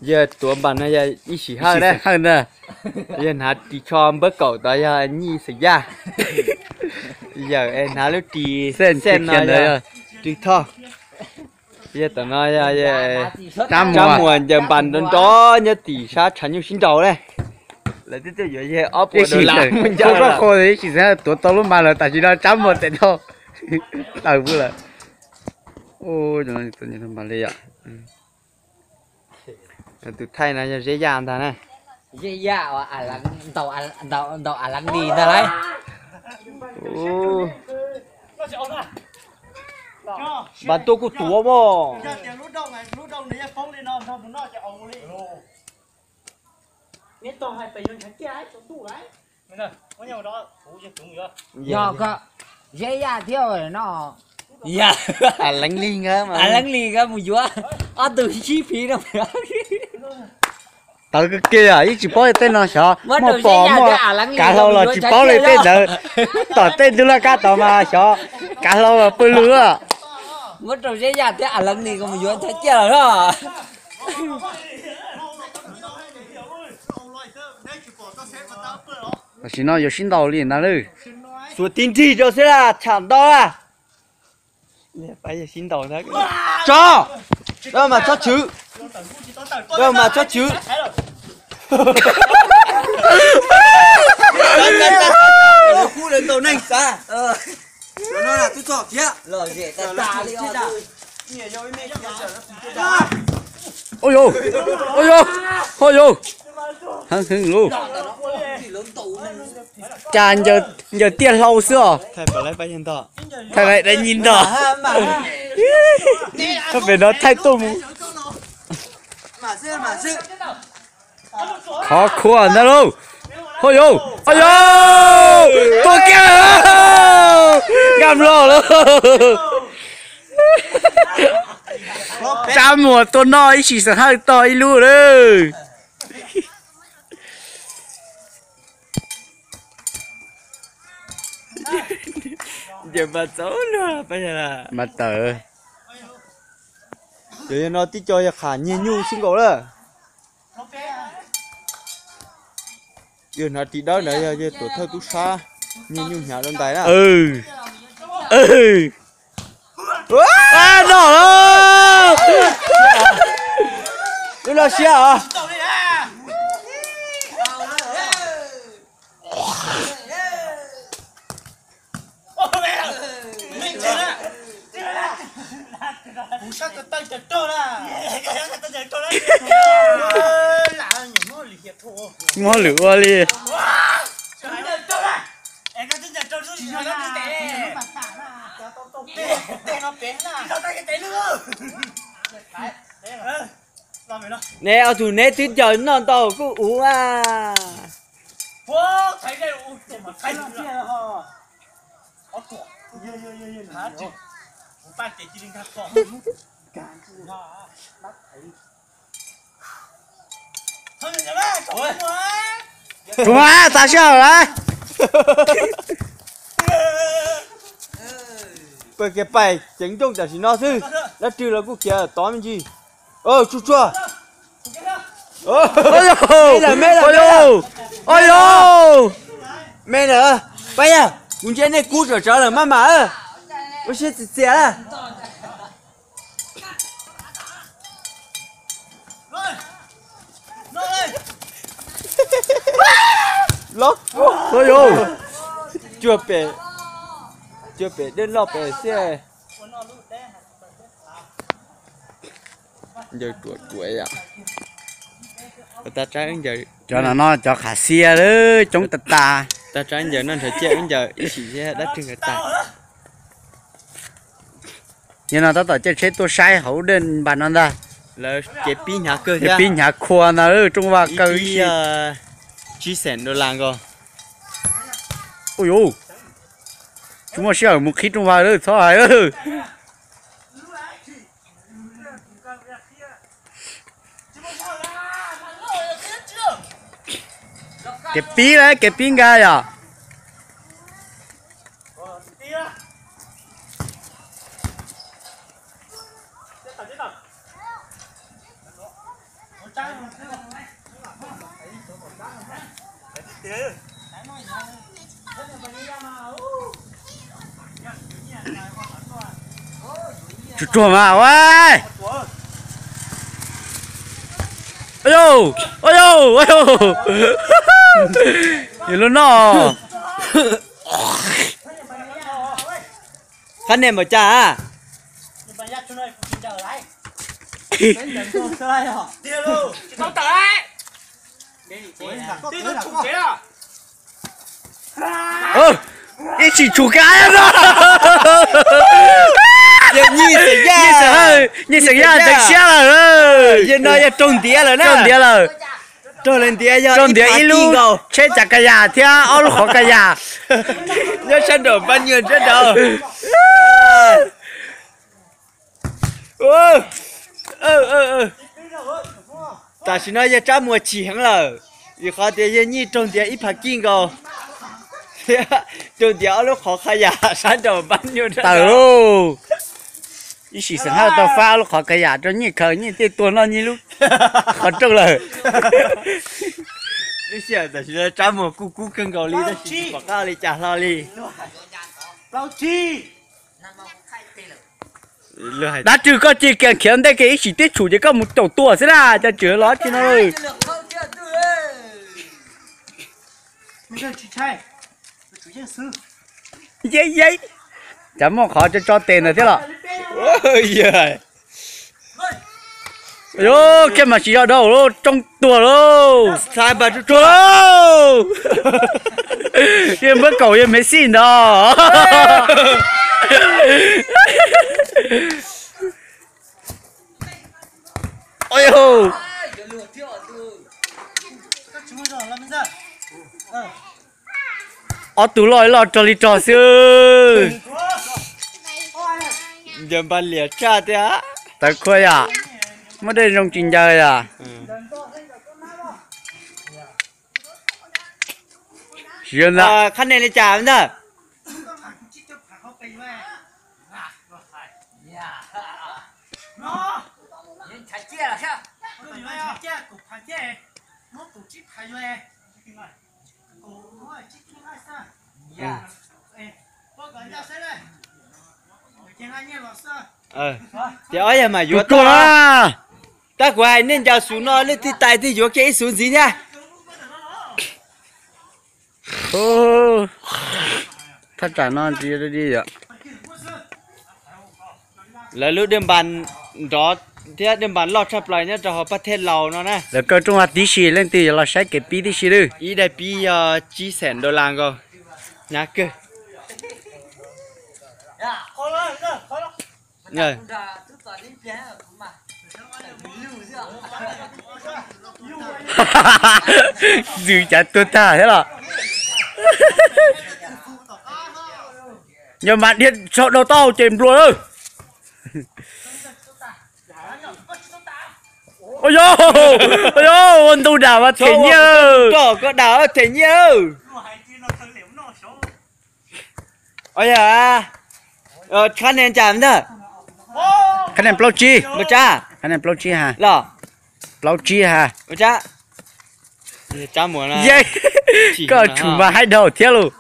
Yawg tuav npas no yog ib sim hawj na. Yawg hnav ris tsho npawb kaum tod yog nyij xeem yaj. Yawm es hnav lub ris xej no yog ris thoj. Yawg tom no yog Tsab Muas ncaws npas nrov nrov nyob tim sab tshav nyuj sib nraus na. Lawv twb tuaj yuav yawg ob puas dollar mus ncaws. Koj qhov ib sim xeem tuav tau lub npas lawm, tam sim no Tsab Muas tes dhau tawm pw lawm. Npas li yom. Tus thaij no yog Zeb Yaj ntag na. Zeb Yaj, ntaus a lab lis ntag lauj. Npas tuaj kuj tuav mog. Yog ko, Zeb Yaj thiab no. Leej Lig nkawd mas ob tug sib phiv no. Tawv kawg kiag, yeej tsis paub li tej no xyov, muaj pos muaj kav hlau los tsis paub li tej ntawd. Tom tej ntug laj kab tod mas xyov kav hlau los pw lug. Muab rau Zeb Yaj thiab a leej lis ko mus yuav thaj ciaj los. Tam sim no yuav sib ntaus li ntag lauj. Xuas tib nrig rau xwb la, tsham ntau la. Tso, lawv mas txhob chwv, lawv mas txhob chwv. Lawv kub lawv ntaus neeg xav. Ua yau, ua yau, ua yau, heev heev lauj. Cas ncaws tiaj hlau xwb os. Thaij lawv dab nyib ntog. Pem no thaij tuaj mus. Khov khuav ntag lauj. Ua yau, ua yau, tua kiag, nkag mlog lauj. Tsab Muas tua noj ib sim xeem hawj tog ib lub lawm. Ncaws npas txaus luag. Mas tawm. Yog no tib co yog qham nyiag nyuj xwb nkaus lawm. Yawg hnav ris dawb ntawd yog yawg tuam thawj tub sab, nyiag nyuj hnyav rau ntais na. Noj, lub no siab os. Muab lwm ua li. Neb ob tug neb twb ncaws noj ntau kuj uv a. Tsuav mas tas sij hawm lawm. Pawg kiag pais ceev nrooj tam sim no xwb, dab rwg los kuj khiav tod me ntsis. Tsuag tsuag. Me lawm, me lawm, me lawm. Pab yawg, kuv ntsia nej kub tsawm tsawv lawm maj mam, ua siab txias txias. Los, cuag pem, cuag pem dej loj pem xwb. Ncaws ruam ruam yom. Tag tsab wb ncaws, cov no no cov qhav xiab lawm coob tas tas. Tag tsab ncaws noj ntshav ciaj wb ncaws ib sim thiab dab rwg nkawd tas. Yog no tab tom caij tsheb tuaj saib hauv dej npas no ntag. Lawv kev pib hnyav kawg thiab, pib hnyav khua ntag, rooj vag kawg ib si. Tsib xeem dollar nkaus. Ui yus, tsis muaj sij hawm mus qhib rooj vag lawm, txhob hais. Kev pib lawm, kev pib nkag yom. Tib tawm, tib tawm. Tsuag tsuag mas ua. Ua, ua, ua, yog lub no. Qhab nia npaum cas? Ib tsis tshum kab no. Nyiaj xeem yaj ntev siab lawm. Yog no yog raug ntiav lawm na. Raug ntiav lawm. Raug ntiav ib lub tsheb cav ka yas thiab ob lub qhov ka yas nyob sab nraum pab nyuag sab nraud. Tam sim no yog Tsab Muas chim heev lawm, vim qhov tias yog Nyiaj raug ntiav ib phav kij nkaus thiab raug ntiav ob lub qhov ka yas sab nraum pab nyuag sab nraud. Ib sim xeem Hawj tau fab ob lub qhov ka yas rau Nyiaj khaws, Nyiaj thiaj tuag noj Nyiaj lub qhov rooj lawm. Tam sim no Tsab Muas kuj kub kawg nkaus li tab sis tsis pom qab li cas hlo li. Dab Tswv, koj cia li khiav ntej kiag, ib sim tib tshum ces koj mus caum tua xwb na, cov tswv los tsis no. Yeeb yeeb, cas muaj qhov tso tso tes ntawd thiab los? Kiag mas tsis yog dhau, tsoo tuag lauj. Tuag lauj. Yog npawb kaum yog Messi ntag. Ob tug loj loj rog li rog xwb. Ncaws npas liam tshaj tiag. Tawv khuav yom, muab dej zoo tsis ncaws yom. Qhab nia li cas ntag? Ces ob yawg mam yuav tuaj na. Tab kuv hais nej ncaws xuv no leej twg tais twg yuav kiag ib xuv ntxiv thiab. Thaj tsam no tsis yog dab tsi yom. Lawv lub dej npas nrov thiab dej npas loj tshaj plaws nyob rau hauv Paj Thej Laus no na. Lawv kaw rooj vag tib si, leej twg yuav los saib kev pib tib si lawm. Ib daim pib yog tsib xeem dollar nkaus, hnyav kawg. Ntxwm cas tuag tag thiab los? Yog mas dhia sau dhau taub hau ces nplua lawm. Ua ntu dam mas them nyiaj. Koj dam them nyiaj. Qhab nia cas ntag? Qhab nia plaub tsib. Qhab nia plaub tsib ha. Los plaub tsib ha. Yeej, koj tshum mas haib dhau thiab lauj.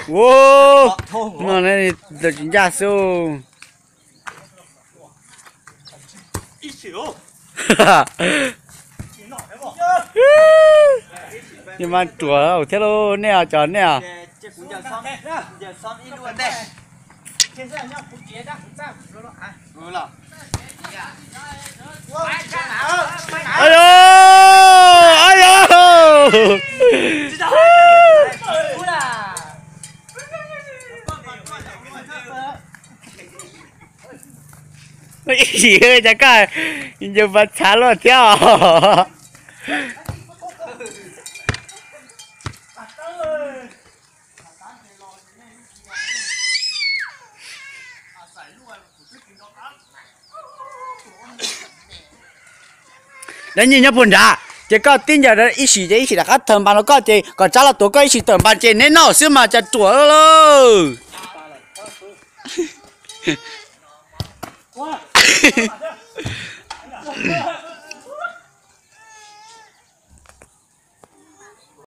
Ua, no tsis ncaj xwb. Nws mas ruam thiab lauj, nej os, cov nej os. Ayo, ayo. Ib sim cas koj ncaws pas txhav luaj thiab os. Dab Nyiaj nyob puag nrad. Ces koj tib ncaws ib sim ces ib sim rov qab tawm npas rau koj ces kom tsab los tuav koj ib sim tawm npas ces neb noj xwb mas cas ruam lawm.